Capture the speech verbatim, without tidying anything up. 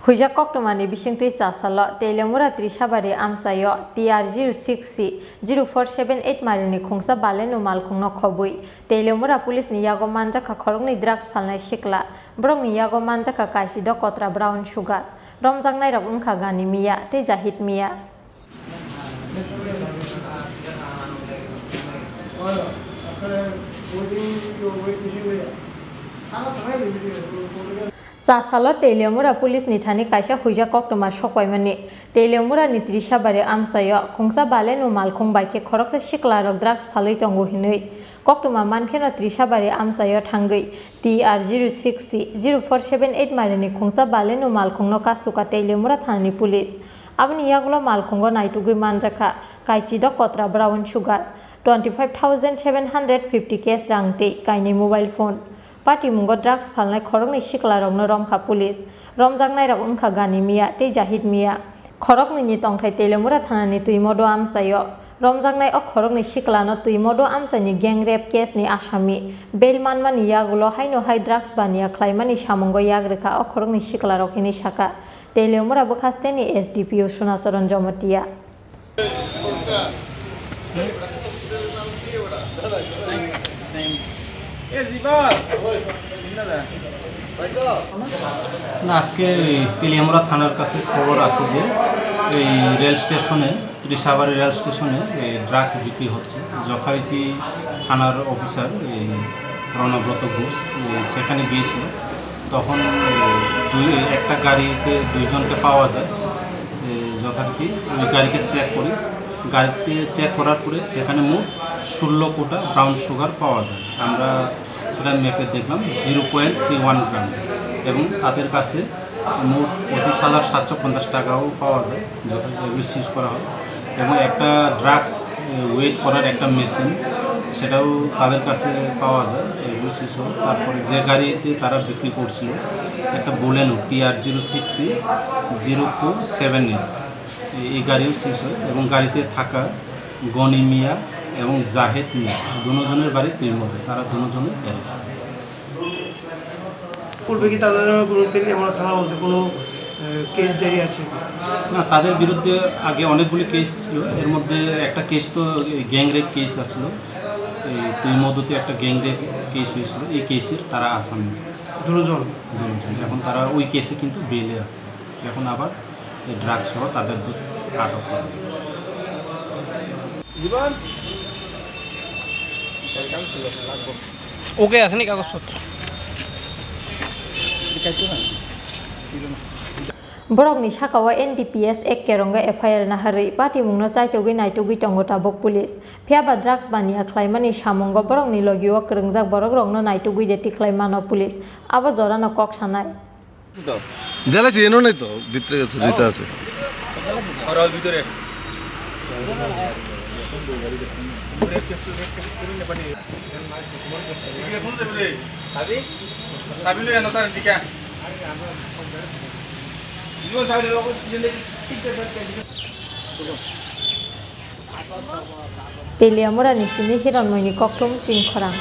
Huijak koktwmani bisingtwi chasalo Teliamura Trisabari amchaio T R zero six C zero four seven eight marini khungsa Baleno malkhungno khobwi Teliamura police ni yago manjakha khoroknwi drugs phalnai sikla. Borokni yago manjakha kaisi dokotra brown sugar. Romjaknairok wngkha Gani Miya tei Jahid Miya. Chasalo Teliamura police ni thani kaisa huijak koktwma sokpaimani. Teliamura ni Trisabari amchaio khungsa Baleno malkhung bai khe khoroksa siklarok drugs phalwi tongo hinwi koktwma mankheno Trisabari amchaio thangwi T R zero six C zero four seven eight marini khungsa Baleno malkhungno kachuka Teliamura thanani police. Aboni yagulo malkhungo naitugwi manjakha kaisi dokotra brown sugar, twenty five thousand seven hundred fifty cash rang tei kainwi mobile phone. Patimungo drugs phalnai khoroknwi siklarokno romkha police. Romjaknairok wngkha Gani Miya tei Jahid Miya. Khoroknwini tongthai Teliamura thanani Twimodo amchaio. Romjaknai o khoroknwi siklano Twimodo amchaini gang rape case ni asami bail manmani yagulo haino hai drugs baniya khlaimani samungo yak rwkha o khoroknwi siklarok hinwi sakha Teliamura bwkhasteni S D P O Sunacharan Jomotia. না, আজকে এই তেলিয়ামুড়া থানার কাছে খবর আছে যে এই রেল স্টেশনে, ত্রিশাবাড়ি রেল স্টেশনে এই ড্রাগস বিক্রি হচ্ছে। যথারীতি থানার অফিসার এই রণব্রত ঘোষ এই সেখানে গিয়েছিল। তখন এই দুই, একটা গাড়িতে দুইজনকে পাওয়া যায়। এই যথারীতি ওই গাড়িকে চেক করি, গাড়িতে চেক করার পরে সেখানে মোট ষোলো কোটা ব্রাউন সুগার পাওয়া যায়। আমরা সেটা মেপে দেখলাম zero point three one gram, এবং তাদের কাছে মোট পঁচিশ হাজার সাতশো পঞ্চাশ টাকাও পাওয়া যায়, যথাযথ এগুলো সিজ করা হয়। এবং একটা ড্রাগস ওয়েট করার একটা মেশিন, সেটাও তাদের কাছে পাওয়া যায়, এগুলো সিজ হয়। তারপরে যে গাড়িতে তারা বিক্রি করছিল, একটা Baleno T R zero six C zero four seven eight, এই গাড়িও সিজ হয় এবং গাড়িতে থাকা গনি মিয়া এবং জাহেদ মিয়া দুজনের বাড়ি দুই মধ্যে, তারা দুজনে অ্যারেস্ট। পূর্বে কি তাদের নামে কোনো তেলিয়ামুড়া থানার মধ্যে কোনো, আহ, কেস ডায়েরি আছে কি? না, তাদের বিরুদ্ধে আগে অনেকগুলি কেস ছিল, এর মধ্যে একটা কেস তো গ্যাং রেপ কেস আসলো, এই তুই মধুতে একটা গ্যাং রেপ কেস হয়েছিল, এই কেসের তারা আসামি। দুজন? দুজন। এখন তারা ওই কেসে কিন্তু বেইলে আছে। এখন আবার এই ড্রাগ সহ তাদের দু-, আটক করা হয়েছে। জীবন? ওকে, আছে নি কাগজপত্র? Borokni sakao N D P S ek kerongo F I R naharwi patimungno chaitogwi naitugwi tongo tabuk police. Phiyaba drugs baniya khlaimani samungo borokni logio kwrwngjak borokrokno naitugwi de tikhlai mano police. Abo jorano kok sanai. Dela si eno nai to, bhitre gese jeta ase. Aro bhitore. Teliamurani simi Hiranmoyni kokthum chini khorang.